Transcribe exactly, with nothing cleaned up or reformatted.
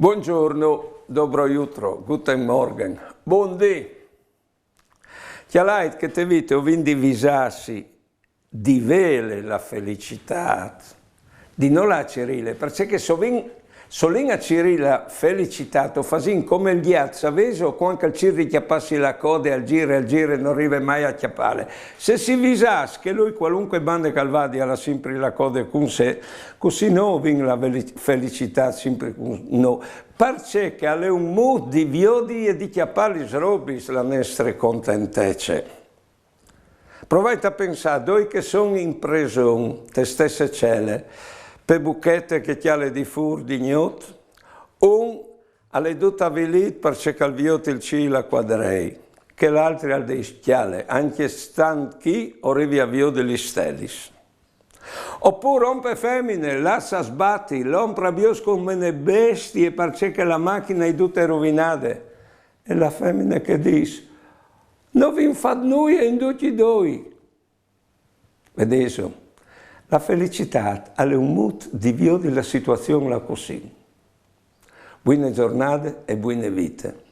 Buongiorno, dobro jutro, guten Morgen, bundì. Cjalait che te vite o vin di visâsi di vêle la felicitât, di no lâ a cirîle, parcè che se o vin, se o lin a cirî la felicitât, o fasìn come il gjat, savêso, cuant che al cîr di cjapâsi la code, al zire, al zire, no rive mai a cjapâle. Se si visàs che lui cualunche bande che al vadi al à simpri la code cun se, cussì no o vin la veli-, felicitât simpri cun nô, parcè che al è un mût di viodi e di cjapâ lis robis la nestre contentece. Provait a pensâ, doi che son in preson, te stesse cele, pe buchete che e cjale di fûr di gnot, un al è dut avilît parcè che al viôt il cîl a cuadrei, chel altri al dîs: cjale, ancje stant chi o rivi a viodi lis stelis. Opûr om pe femine, lassâs bati, l'om rabiôs come une bestie parcè che la machine e je dute ruvinade. E la femine che dîs: no vin fat nuie in ducj i doi. Vedêso, la felicitât al è un mût di viodi la situazion là cussì. Buine zornade e buine vite.